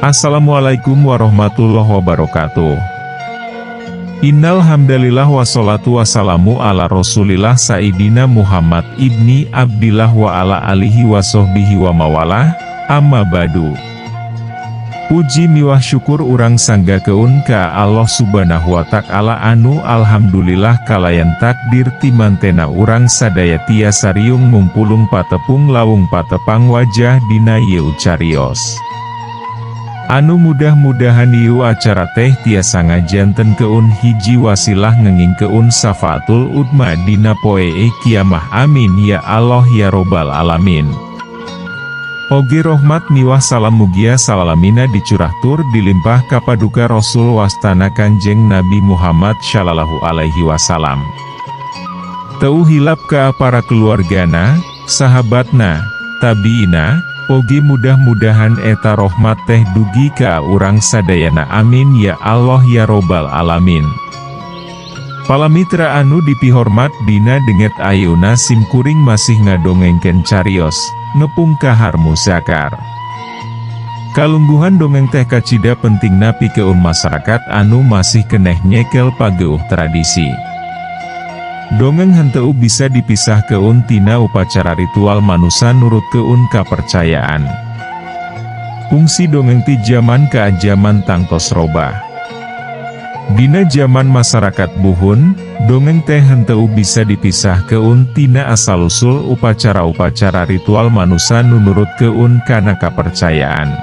Assalamualaikum warahmatullahi wabarakatuh. Innal hamdalillah wassalatu wassalamu ala rasulillah Sayyidina Muhammad ibni Abdillah wa ala alihi wa sahbihi wa mawalah, amma ba'du. Puji miwah syukur urang sanggakeun ka Allah Subhanahu wa Ta'ala anu alhamdulillah kalayan takdir timantena urang sadaya tiasa riung ngumpulung patepung lawung patepang wajah dina ieu carios. Anu mudah-mudahan ieu acara teh tiasa ngajantenkeun hiji wasilah ngengingkeun safaatul udma dina poe kiamah, amin ya Allah ya robbal alamin. Oge rohmat miwah salam mugia salalamina dicurah tur dilimpah kapaduka Rasul wastana Kanjeng Nabi Muhammad Shallallahu alaihi wasallam. Teu hilap ka para keluargana, sahabatna, tabiina, oge mudah-mudahan eta rohmat teh dugi ka urang sadayana, amin ya Allah ya robbal alamin. Palamitra anu dipihormat, dina denget ayeuna simkuring masih ngadongengkeun carios nepung kahar muzakar. Kalungguhan dongeng teh kacida pentingna pikeun masyarakat anu masih keneh nyekel pageuh tradisi. Dongeng henteu bisa dipisahkeun tina upacara ritual manusa nurutkeun kapercayaan. Fungsi dongeng ti jaman ka jaman tangtos robah. Dina jaman masyarakat buhun, dongeng teh henteu bisa dipisahkeun tina asal-usul upacara-upacara ritual manusa nu nurutkeun kana kapercayaan.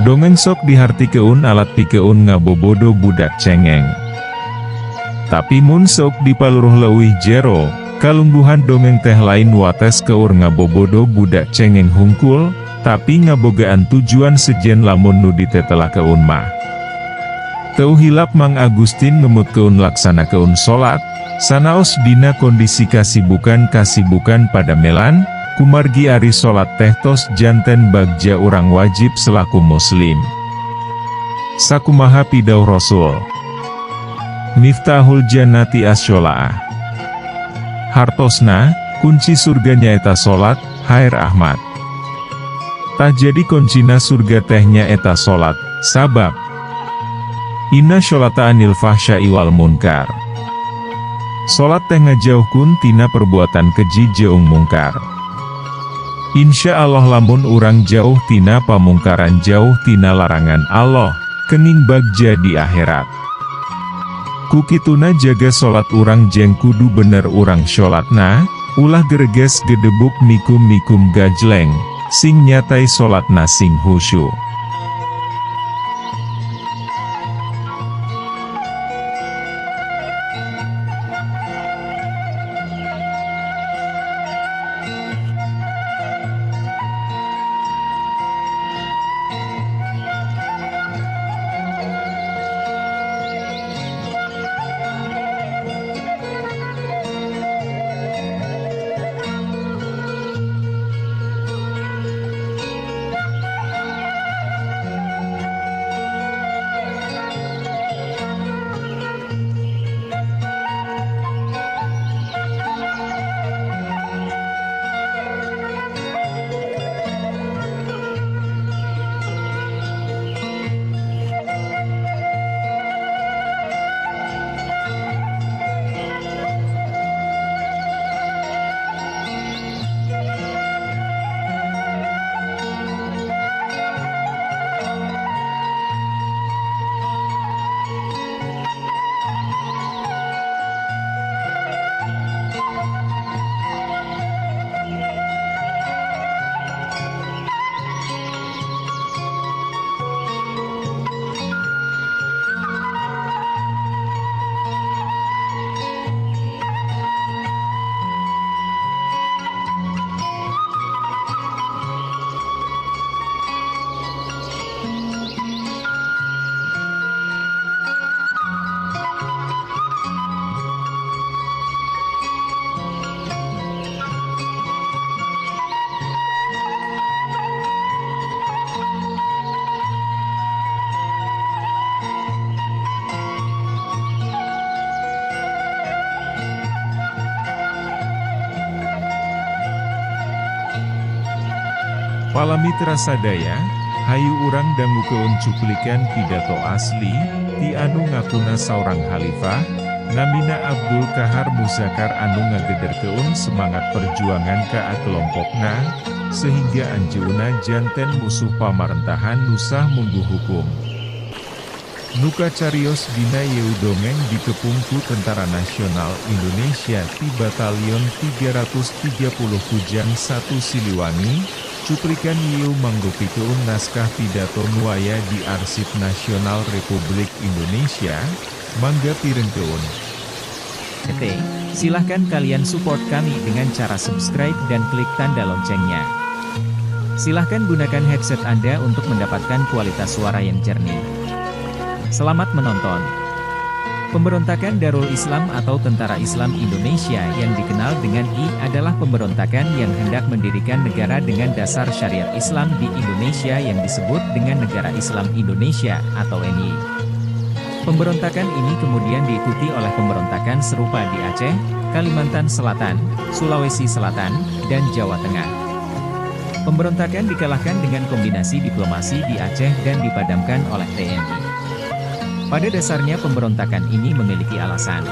Dongeng sok dihartikeun alat pikeun ngabobodo budak cengeng. Tapi mun sok dipaluruh leuwih jero, kalungguhan dongeng teh lain wates keur ngabobodo budak cengeng hungkul, tapi ngabogaan tujuan sejen lamun nu ditetelakeun mah. Teu hilap Mang Agustin ngemutkeun laksanakeun salat, sanaos dina kondisi kasibukan-kasibukan padamelan, kumargi ari salat teh tos janten bagja urang wajib selaku muslim. Sakumaha pidauh Rasul. Miftahul jannati as-sholaah. Hartosna, kunci surga nyaeta salat, Hair Ahmad. Tah, jadi kuncina surga teh nyaeta salat, sabab Inna sholata anil fahsya'i wal munkar. Salat teh ngajauhkeun tina perbuatan keji jeung mungkar. Insya Allah lamun urang jauh tina pamungkaran, jauh tina larangan Allah, kenging bagja di akhirat. Kukituna jaga salat urang jeng kudu bener urang sholatna, ulah gereges gedebuk mikum-mikum gajleng, sing nyatai salatna sing husyu. Palamitra sadaya, Hayu urang dangukeun cuplikan pidato asli, ti anu ngakuna saurang khalifah, namina Abdul Kahar Muzakar anu ngagederkeun semangat perjuangan ka kelompokna, sehingga anjeunna janten musuh pamarentahan nusah munggu hukum. Nuka carios dina yeu dongeng dikepung ku Tentara Nasional Indonesia ti Batalion 330 Kujang 1 Siliwangi, cuplikan yeu mangrupikeun naskah pidato nu aya di Arsip Nasional Republik Indonesia, mangga pirengkeun. Oke, silahkan kalian support kami dengan cara subscribe dan klik tanda loncengnya. Silahkan gunakan headset Anda untuk mendapatkan kualitas suara yang jernih. Selamat menonton. Pemberontakan Darul Islam atau Tentara Islam Indonesia yang dikenal dengan I adalah pemberontakan yang hendak mendirikan negara dengan dasar syariat Islam di Indonesia yang disebut dengan Negara Islam Indonesia atau NII. Pemberontakan ini kemudian diikuti oleh pemberontakan serupa di Aceh, Kalimantan Selatan, Sulawesi Selatan, dan Jawa Tengah. Pemberontakan dikalahkan dengan kombinasi diplomasi di Aceh dan dipadamkan oleh TNI. Pada dasarnya pemberontakan ini memiliki alasan.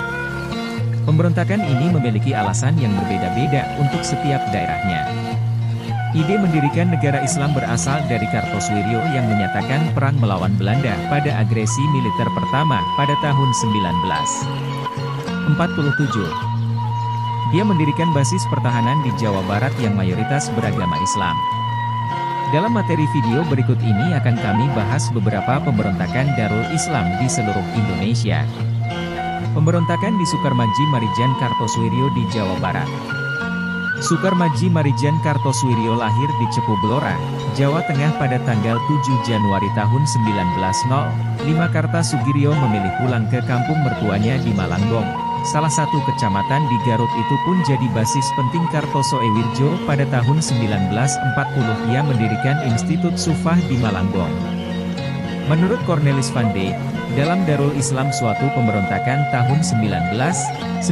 Pemberontakan ini memiliki alasan yang berbeda-beda untuk setiap daerahnya. Ide mendirikan negara Islam berasal dari Kartosuwiryo yang menyatakan perang melawan Belanda pada agresi militer pertama pada tahun 1947. Dia mendirikan basis pertahanan di Jawa Barat yang mayoritas beragama Islam. Dalam materi video berikut ini akan kami bahas beberapa pemberontakan Darul Islam di seluruh Indonesia. Pemberontakan di Sukarmaji Marijan Kartosuwiryo di Jawa Barat. Sukarmaji Marijan Kartosuwiryo lahir di Cepu Blora, Jawa Tengah pada tanggal 7 Januari tahun 1905. Kartosuwiryo memilih pulang ke kampung mertuanya di Malangbong, salah satu kecamatan di Garut. Itu pun jadi basis penting Kartosoewirjo pada tahun 1940 ia mendirikan Institut Sufah di Malangbong. Menurut Cornelis van Dijk, dalam Darul Islam suatu pemberontakan tahun 1995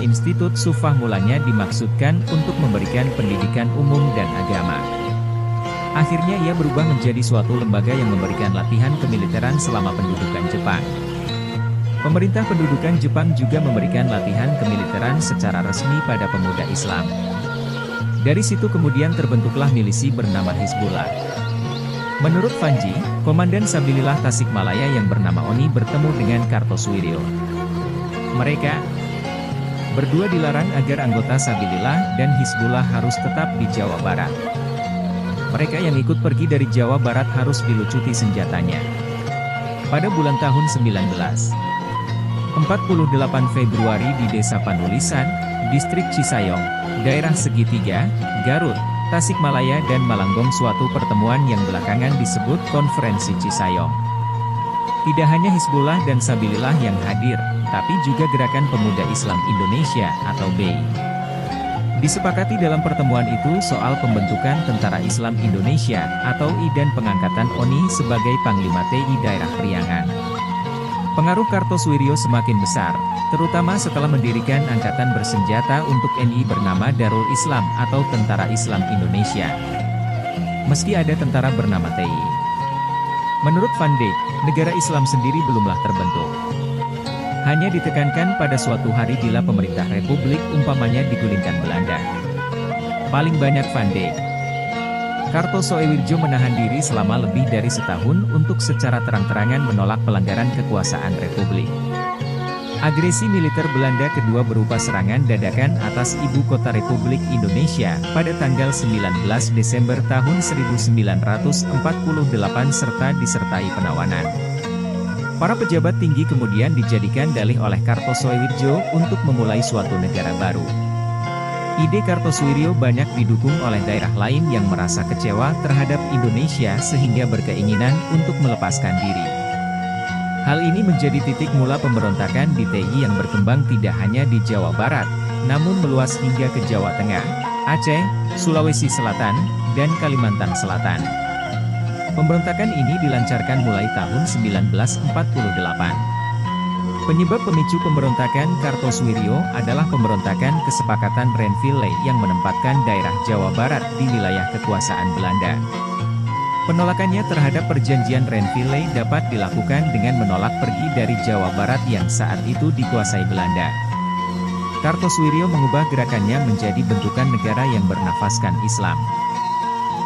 Institut Sufah mulanya dimaksudkan untuk memberikan pendidikan umum dan agama. Akhirnya ia berubah menjadi suatu lembaga yang memberikan latihan kemiliteran selama pendudukan Jepang. Pemerintah pendudukan Jepang juga memberikan latihan kemiliteran secara resmi pada pemuda Islam. Dari situ kemudian terbentuklah milisi bernama Hizbullah. Menurut Fanji, Komandan Sabilillah Tasikmalaya yang bernama Oni bertemu dengan Kartosuwiryo. Mereka berdua dilarang agar anggota Sabilillah dan Hizbullah harus tetap di Jawa Barat. Mereka yang ikut pergi dari Jawa Barat harus dilucuti senjatanya. Pada bulan tahun 1948 Februari di Desa Panulisan, Distrik Cisayong, daerah Segitiga, Garut, Tasikmalaya dan Malangbong suatu pertemuan yang belakangan disebut Konferensi Cisayong. Tidak hanya Hizbullah dan Sabilillah yang hadir, tapi juga Gerakan Pemuda Islam Indonesia atau BEI. Disepakati dalam pertemuan itu soal pembentukan Tentara Islam Indonesia atau I dan pengangkatan Oni sebagai Panglima TI daerah Priangan. Pengaruh Kartosuwiryo semakin besar, terutama setelah mendirikan angkatan bersenjata untuk NI bernama Darul Islam atau Tentara Islam Indonesia. Meski ada tentara bernama TI. Menurut Van Dijk, negara Islam sendiri belumlah terbentuk. Hanya ditekankan pada suatu hari bila pemerintah Republik umpamanya digulingkan Belanda. Paling banyak Van Dijk. Kartosoewirjo menahan diri selama lebih dari setahun untuk secara terang-terangan menolak pelanggaran kekuasaan Republik. Agresi militer Belanda kedua berupa serangan dadakan atas ibu kota Republik Indonesia pada tanggal 19 Desember tahun 1948 serta disertai penawanan. Para pejabat tinggi kemudian dijadikan dalih oleh Kartosoewirjo untuk memulai suatu negara baru. Ide Kartosuwiryo banyak didukung oleh daerah lain yang merasa kecewa terhadap Indonesia sehingga berkeinginan untuk melepaskan diri. Hal ini menjadi titik mula pemberontakan di TI yang berkembang tidak hanya di Jawa Barat, namun meluas hingga ke Jawa Tengah, Aceh, Sulawesi Selatan, dan Kalimantan Selatan. Pemberontakan ini dilancarkan mulai tahun 1948. Penyebab pemicu pemberontakan Kartosuwiryo adalah pemberontakan Kesepakatan Renville yang menempatkan daerah Jawa Barat di wilayah kekuasaan Belanda. Penolakannya terhadap perjanjian Renville dapat dilakukan dengan menolak pergi dari Jawa Barat yang saat itu dikuasai Belanda. Kartosuwiryo mengubah gerakannya menjadi bentukan negara yang bernafaskan Islam.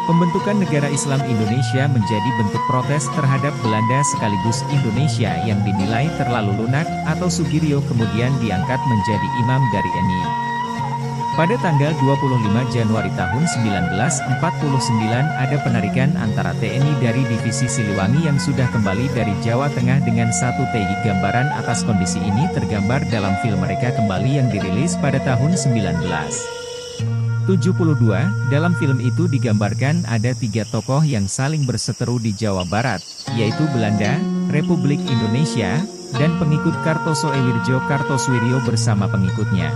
Pembentukan negara Islam Indonesia menjadi bentuk protes terhadap Belanda sekaligus Indonesia yang dinilai terlalu lunak atau Sugiryo kemudian diangkat menjadi imam dari NI. Pada tanggal 25 Januari tahun 1949 ada penarikan antara TNI dari Divisi Siliwangi yang sudah kembali dari Jawa Tengah dengan 1 TI. Gambaran atas kondisi ini tergambar dalam film Mereka Kembali yang dirilis pada tahun 1972. Dalam film itu digambarkan ada 3 tokoh yang saling berseteru di Jawa Barat, yaitu Belanda, Republik Indonesia, dan pengikut Kartosoewirjo Kartosuwiryo bersama pengikutnya.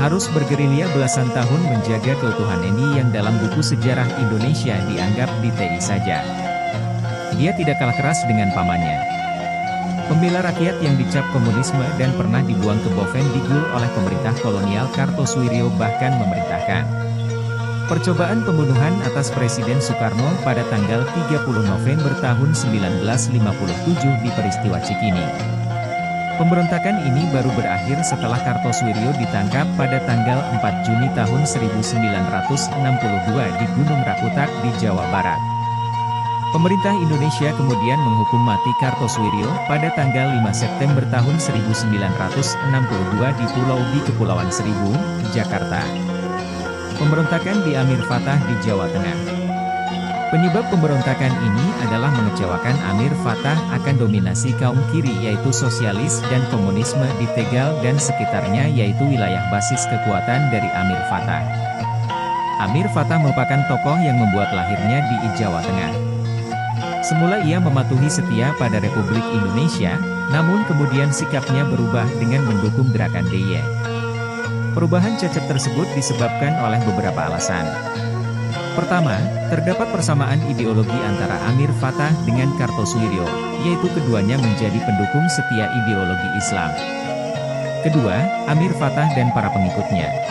Harus bergerilya belasan tahun menjaga keutuhan NI yang dalam buku sejarah Indonesia dianggap di TI saja. Dia tidak kalah keras dengan pamannya. Pembela rakyat yang dicap komunisme dan pernah dibuang ke Boven Digul oleh pemerintah kolonial Kartosuwiryo bahkan memerintahkan percobaan pembunuhan atas Presiden Soekarno pada tanggal 30 November tahun 1957 di peristiwa Cikini. Pemberontakan ini baru berakhir setelah Kartosuwiryo ditangkap pada tanggal 4 Juni tahun 1962 di Gunung Rakutak di Jawa Barat. Pemerintah Indonesia kemudian menghukum mati Kartosuwiryo pada tanggal 5 September tahun 1962 di Pulau di Kepulauan Seribu, Jakarta. Pemberontakan di Amir Fatah di Jawa Tengah. Penyebab pemberontakan ini adalah mengecewakan Amir Fatah akan dominasi kaum kiri yaitu sosialis dan komunisme di Tegal dan sekitarnya yaitu wilayah basis kekuatan dari Amir Fatah. Amir Fatah merupakan tokoh yang membuat lahirnya di Jawa Tengah. Semula ia mematuhi setia pada Republik Indonesia, namun kemudian sikapnya berubah dengan mendukung gerakan DIY. Perubahan Cecep tersebut disebabkan oleh beberapa alasan. Pertama, terdapat persamaan ideologi antara Amir Fatah dengan Kartosuwiryo, yaitu keduanya menjadi pendukung setia ideologi Islam. Kedua, Amir Fatah dan para pengikutnya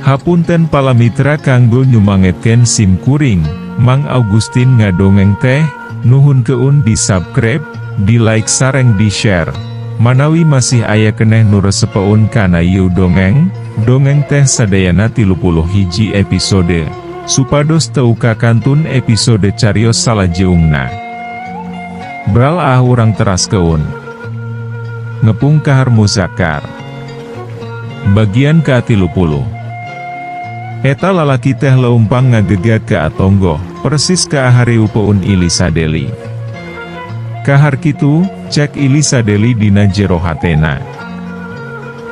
Hapunten palamitra kanggo nyumangetkeun sim kuring, Mang Augustin ngadongeng teh, nuhunkeun di subscribe, di like sareng di share. Manawi masih aya keneh nu resepeun kana ieu dongeng, dongeng teh sadayana 31 episode, supados teu kakantun episode carios salajeungna. Bral ah urang teraskeun. Ngepung Kahar Muzakkar. Bagian ka-30. Eta lalaki teh leumpang ngagegag ka tonggoh, persis ka ahareupeun Ili Sadeli. Kahar kitu, cek Ili Sadeli dina jero hatena.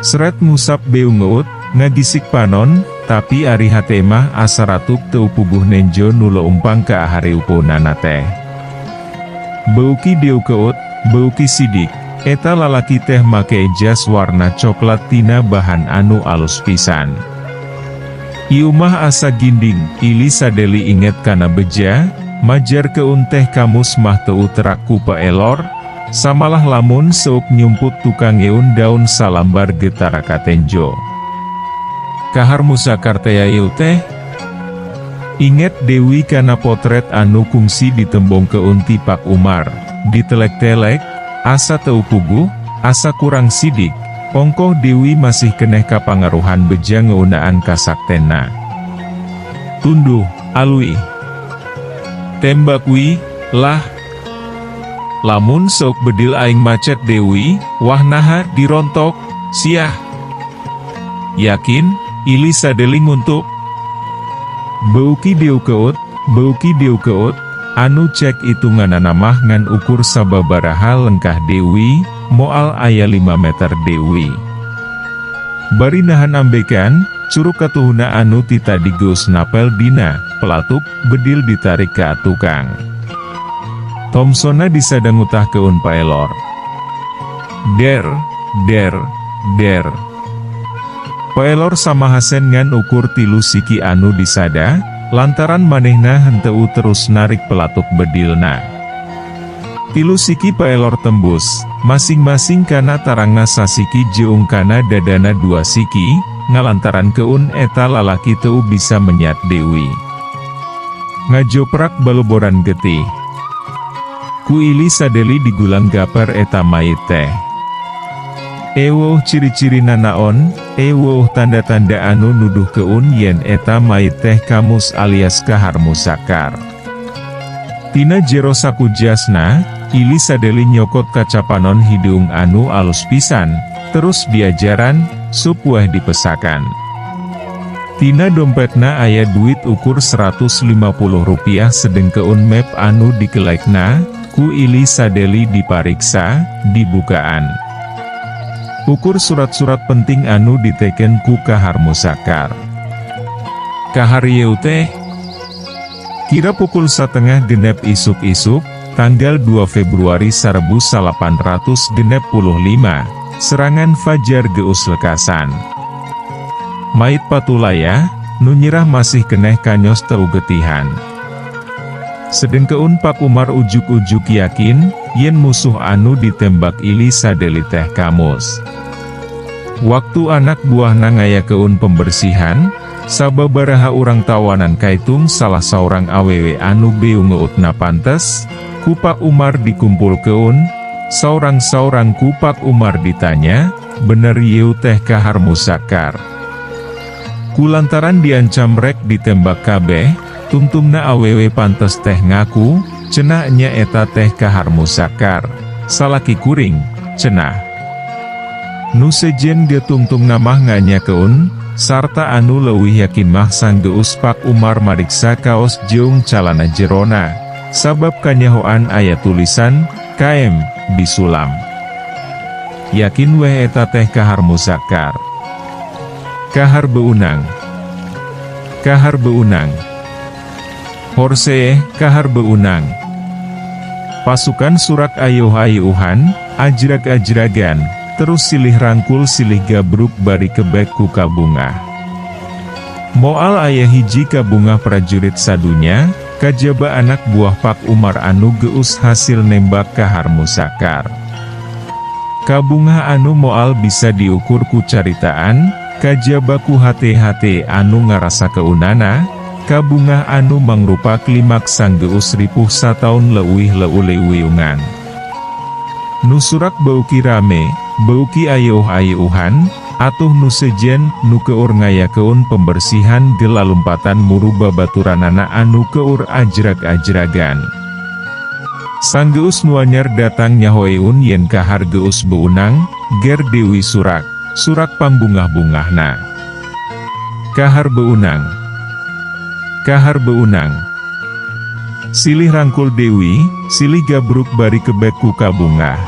Seret ngusap beungeut, ngagisik panon, tapi ari hate mah asa ratuk teu puguh nenjo nu leumpang ka ahareupeunana teh. Beuki dieukeut, beuki sidik, eta lalaki teh make jas warna coklat tina bahan anu alus pisan. Ieu mah asa ginding, Ili Sadeli inget kana beja, majar keun teh kamus mah teu terak ku paelor, samalah lamun seuk nyumput tukang eun daun salambar getara katenjo. Kahar Muzakkar tea ieu teh? Inget Dewi kana potret anu kungsi ditembongkeun ti Pak Umar, ditelek-telek, asa teu puguh, asa kurang sidik, ongkoh Dewi masih keneh kapangaruhan beja ngeunaan kasaktenna. Tunduh, alui. Tembak wi, lah. Lamun sok bedil aing macet Dewi, wah naha dirontok, siah. Yakin, Ili Sadeli nguntuk. Beuki dieukeut, beuki dieukeut, anu cek hitunganana mah ngan ukur sababaraha lengkah Dewi, moal aya 5 meter Dewi. Bari nahan ambekan, curuk katuhuna anu ti tadi geus napel dina pelatuk, bedil ditarik ka tukang. Thompsonna disada ngutahkeun paelor. Der, der, der. Paelor samahasen ngan ukur 3 siki anu disada, lantaran manehna henteu terus narik pelatuk bedilna. 3 siki paelor tembus, masing-masing kana tarangna sasiki jeung kana dadana 2 siki, ngalantaran keun eta lalaki teu bisa menyat Dewi. Ngajoprak baloboran getih. Ku Ili Sadeli digulang gaper eta mayit teh. Eweuh ciri-ciri nanaon, eweuh tanda-tanda anu nuduh keun yen eta mayit teh kamus alias Kahar Muzakkar. Tina jero saku jasna, Ili Sadeli nyokot kacapanon hideung anu alus pisan, terus diajaran, supueh dipesakan. Tina dompetna aya duit ukur 150 rupiah sedengkeun map anu dikelekna, ku Ili Sadeli dipariksa, dibukaan. Ukur surat-surat penting anu diteken ku Kahar Muzakkar. Kahar ieu teh? Kira pukul setengah genep isuk-isuk, tanggal 2 Februari 1865, serangan Fajar geus lekasan. Mait patulaya, nu nyirah masih keneh kanyos teu getihan. Sedengkeun Pak Umar ujuk-ujuk yakin, yen musuh anu ditembak Ili Sadeli teh kamus. Waktu anak buahna ngayakeun pembersihan, sababaraha urang tawanan kaitung salah saurang awewe anu beungeutna pantes, ku Pak Umar dikumpulkeun, saurang-saurang ku Pak Umar ditanya, bener ieu teh Kahar Muzakkar. Kulantaran diancam rek ditembak kabeh, tungtungna awewe pantes teh ngaku, cenah nya eta teh Kahar Muzakkar, salaki kuring, cenah. Nu sejen ge tungtungna mah nganyakeun, sarta anu leuwih yakin mah sanggeus Pak Umar mariksa kaos jeung calana jerona, sabab kanyahoan aya tulisan, KM, disulam. Yakin weh eta teh Kahar Muzakkar. Kahar beunang. Kahar beunang. Horsee, kahar beunang. Pasukan surak ayuh-ayuhan, ajrag-ajragan, terus silih rangkul silih gabruk bari kebek ku kabungah. Moal aya hiji kabungah prajurit sadunya, kajaba anak buah Pak Umar anu geus hasil nembak Kahar Muzakkar. Kabungah anu moal bisa diukur ku caritaan, Kajaba ku hate-hate anu ngarasakeunana, kabungah anu mangrupa klimaks sanggeus ripuh sataun leuwih leuleuweungan. Nu surak beuki rame, beuki ayeuh-ayeuhan, atuh nu sejen nu keur ngayakeun pembersihan ge lalumpatan muru babaturanana anu keur ajrag-ajragan. Sanggeus nu anyar datang nyahoeun yen kahar geus beunang, ger Dewi Surak, surak pambungah-bungahna. Kahar beunang. Kahar beunang. Silih rangkul Dewi, silih gabruk bari kebek ku kabungah.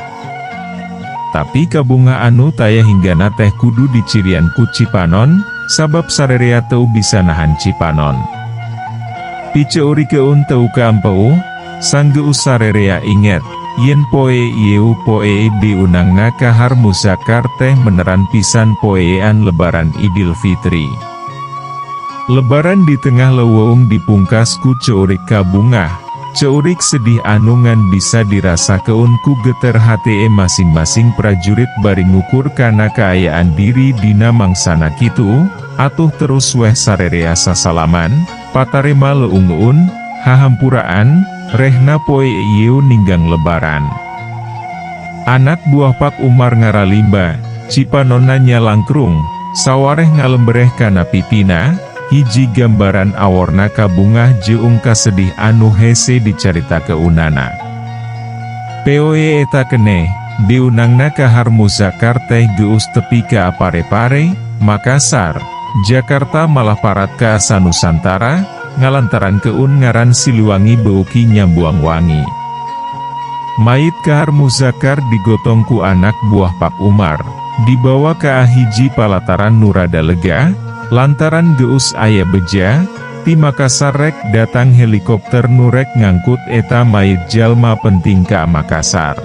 Tapi kabungah anu taya hinggana teh kudu dicirian ku Cipanon, sabab sarerea teu bisa nahan Cipanon. Piceurikeun teu kaampeu, sanggeus sarerea inget, yen poe ieu poe diunangna kahar Muzakkar teh meneran pisan poean Lebaran Idul Fitri. Lebaran di tengah leuweung dipungkas ku ceurik kabungah, ceurik sedih anu ngan bisa dirasakeun ku geter hate masing-masing prajurit bari ngukur kana kaayaan diri dina mangsana kitu, atuh terus weh sarerea sasalaman, patarema leungeun, hahampuraan, rehna poe ieu ninggang Lebaran. Anak buah Pak Umar ngaralimba, Cipanonna nyalangkrung, sawareh ngalembereh kana pipina, hiji gambaran aworna kabungah jeung kasedih anu hese dicaritakeunana. Poe eta keneh, diunangna kahar Muzakkar teh geus tepi ka Parepare, Makassar, Jakarta malah parat ka Nusantara, ngalantaran keun ngaran Siliwangi beuki nyambuang wangi. Mayit kahar Muzakkar digotong ku anak buah Pak Umar, dibawa ka hiji palataran nu rada lega, lantaran geus aya beja, ti Makassar rek datang helikopter nu rek ngangkut eta mayit jalma penting ka Makassar.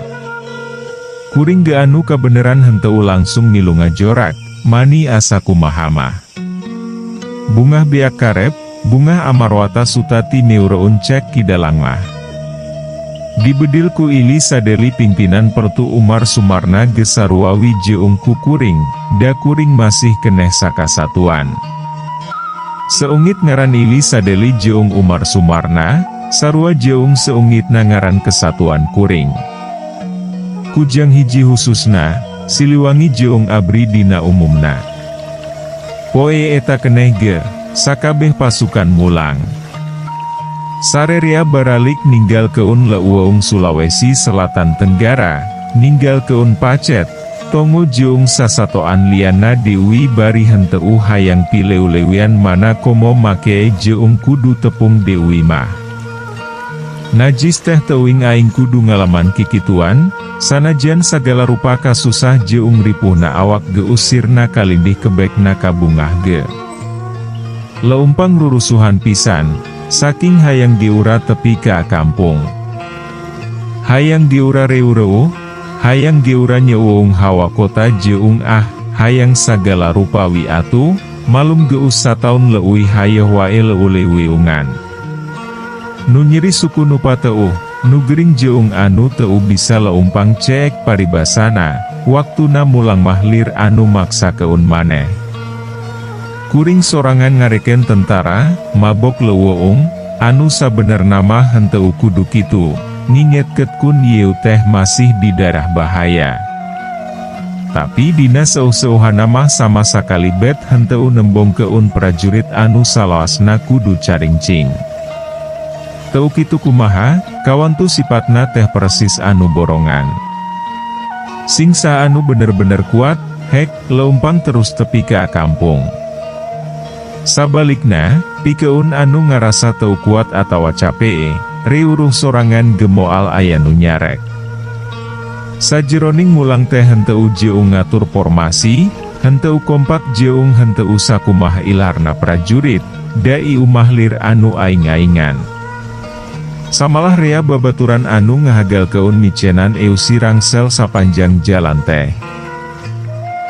Kuring ge anu kabeneran henteu langsung milu ngajorak, mani asa kumaha mah. Bungah beak karep, bungah amarwata suta ti meureun cek Ki Dalang mah. Dibedil ku Ili Sadeli pimpinan Pertu Umar Sumarna geus saruawi jeung ku kuring, da kuring masih keneh sakasatuan. Seungit ngaran Ili Sadeli jeung Umar Sumarna, sarua jeung seungitna ngaran kesatuan kuring. Kujang hiji hususna, Siliwangi jeung ABRI dina umumna. Poe eta keneh ge, sakabeh pasukan mulang. Sarerea baralik ninggalkeun leuweung Sulawesi Selatan Tenggara, ninggalkeun pacet, tongo jeung sasatoan liana deui bari henteu hayang pileulewian mana komo make jeung kudu tepung deui mah. Najis teh teuing aing kudu ngalaman kikituan, sanajan sagala rupa kasusah jeung ripuhna awak geus sirna kalindih kebekna kabungah ge. Leumpang rurusuhan pisan, saking hayang diura tepi ka kampung. Hayang diura reureuh, hayang diura nyeuung hawa kota jeung ah, hayang sagala rupa wi atuh, malum geus sataun leuwih hayoh wae leuleuweungan. Nu nyeri suku nu pateuh, nu gering jeung anu teu bisa leumpang ceek paribasana, waktuna mulang mah lir anu maksakeun maneh. Kuring sorangan ngareken tentara, mabok leuweung, anu sabenerna mah henteu kudu kitu, ngingetkeun ieu teh masih di daerah bahaya. Tapi dina seuh-seuhana mah sama sakali bet henteu nembongkeun prajurit anu salawasna kudu caringcing. Teu kitu kumaha, kawantu sipatna teh persis anu borongan. Sing saha anu bener-bener kuat, hek, leumpang terus tepi ka kampung. Sabalikna, pikeun anu ngarasa teu kuat atawa capee, riuruh sorangan ge moal aya nu nyarek. Sajeroning mulang teh henteu jeung ngatur formasi, henteu kompak jeung henteu sakumaha ilarna prajurit, da ieu mah lir anu aing-aingan. Samalah rea babaturan anu ngahagalkeun micenan eusi rangsel sapanjang jalan teh.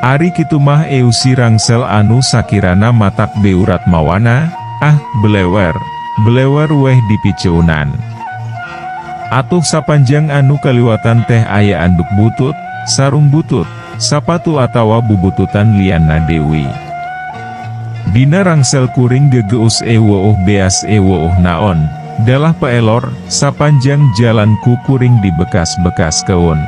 Ari kitu mah eusi rangsel anu sakirana matak beurat mawana, ah, belewer, belewer weh dipiceunan. Atuh sapanjang anu kaliwatan teh aya anduk butut, sarung butut, sapatu atawa bubututan lianna deui. Dina rangsel kuring gegeus eweuh beas eweuh naon, dalah paelor, sapanjang jalan ku kuring di bekas-bekas keun.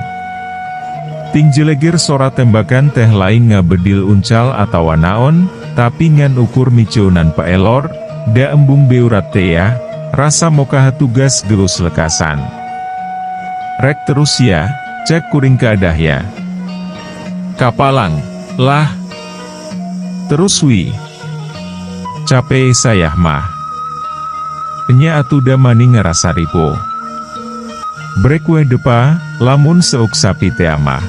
Ting jelegir sora tembakan teh lain ngabedil uncal atawa naon, tapi ngan ukur miceunan paelor, da embung beurat tea, rasa mokaha tugas geus lekasan. Rek terus ya, cek kuring keadahya. Kapalang, lah. Terus wi. Capek sayah mah. Nya atuda mani ngerasa ripuh. Brek weh depa, lamun seuk sapi tea mah.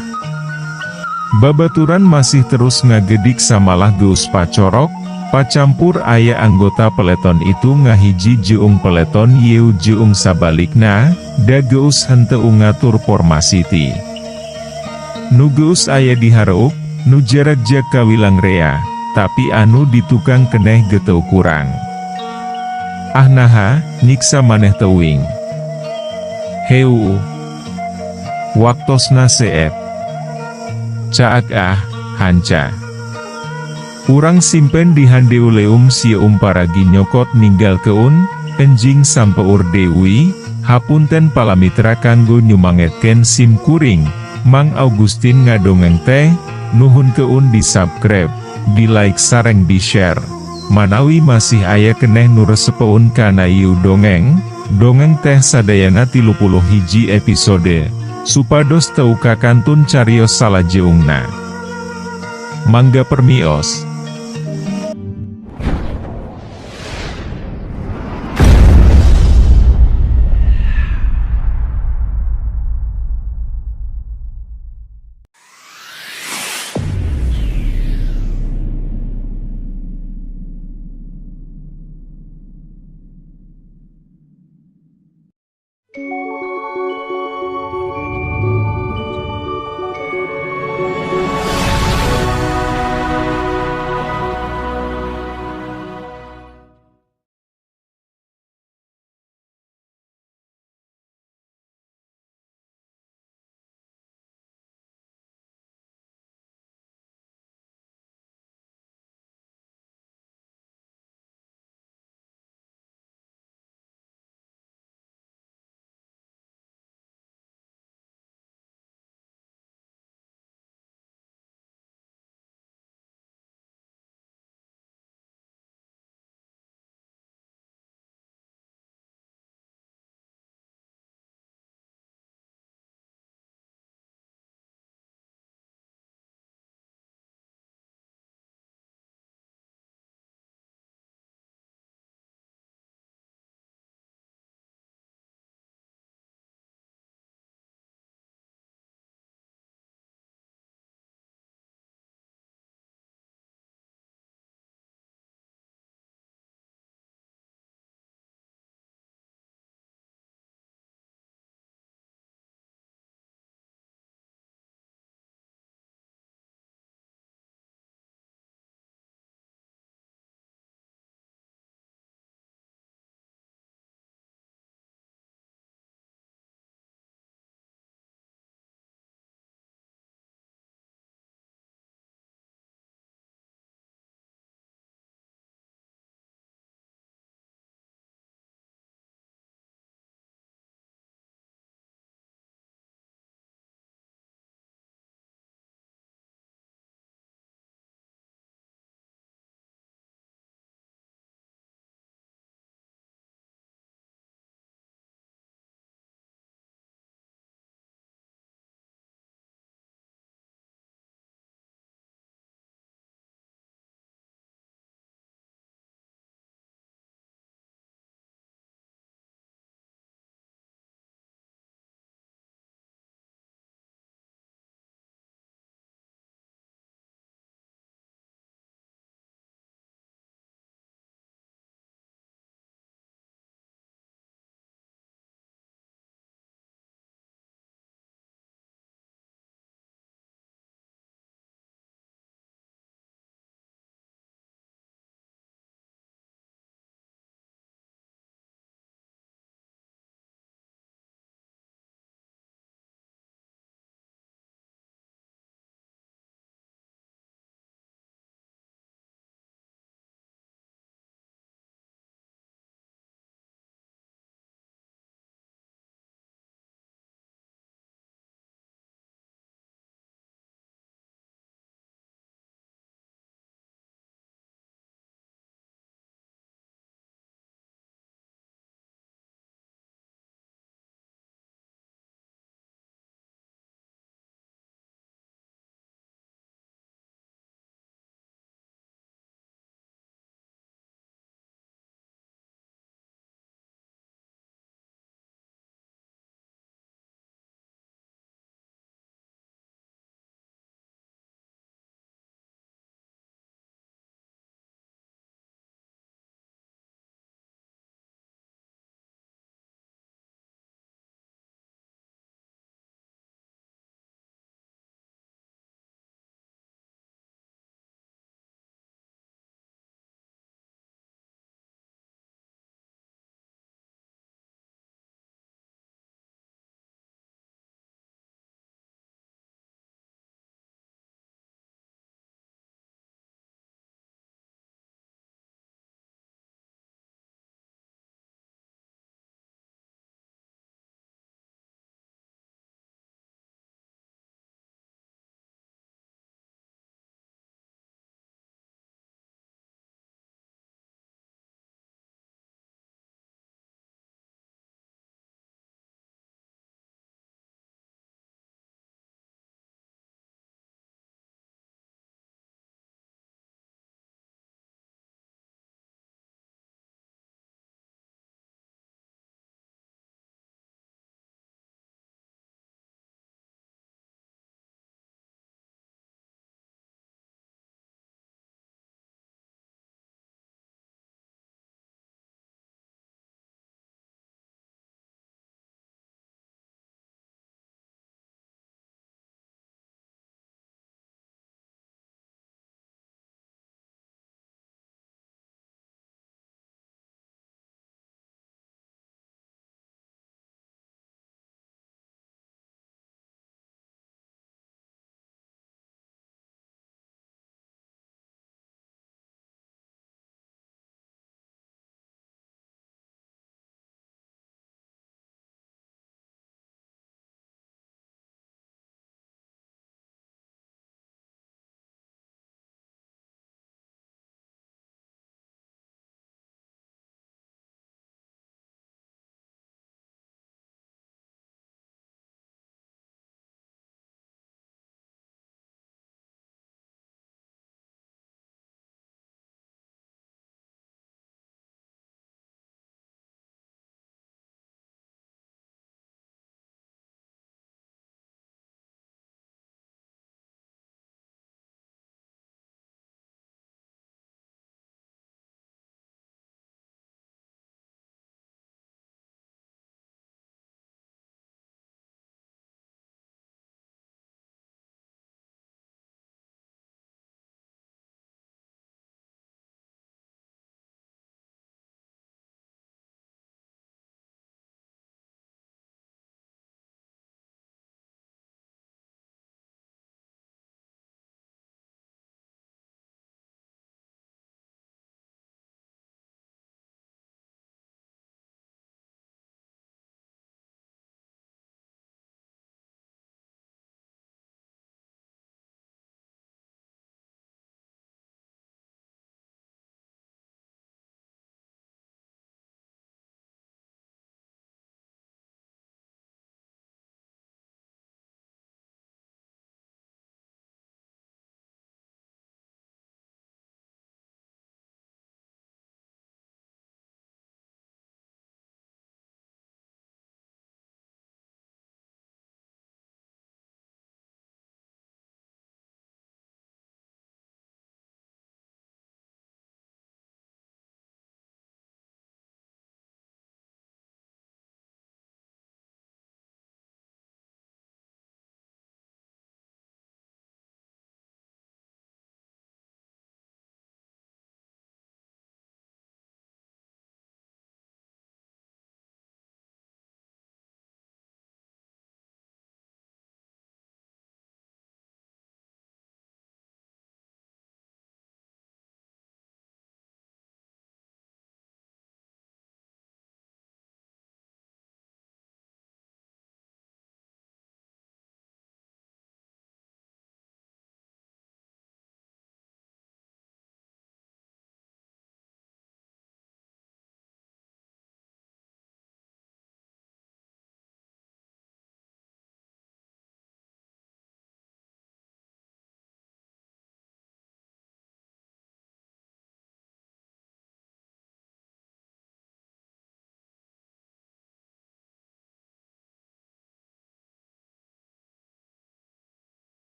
Babaturan masih terus ngagedik samalah geus pacorok, pacampur aya anggota peleton itu ngahiji jeung peleton yeu jeung sabalikna, da geus henteu ngatur formasi ti. Nu geus aya di hareup, nu jarak jag kawilang rea, tapi anu di tukang keneh geteu kurang. Ah naha, nyiksa maneh teuing. Heu. Waktosna seep. Caak ah, hanca. Urang simpen di handeuleum sieum paragi nyokot ninggalkeun, enjing sampeur deui, hapunten palamitra kanggo nyumangetkeun sim kuring, Mang Augustin ngadongeng teh, nuhunkeun di subscribe, di like sareng di share. Manawi masih aya keneh nu resepeun kana ieu dongeng, dongeng teh sadayana 31 episode, supados teu kakantun carios salajeungna. Mangga permios.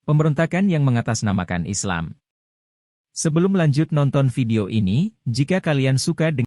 Pemberontakan yang mengatasnamakan Islam. Sebelum lanjut nonton video ini, jika kalian suka dengan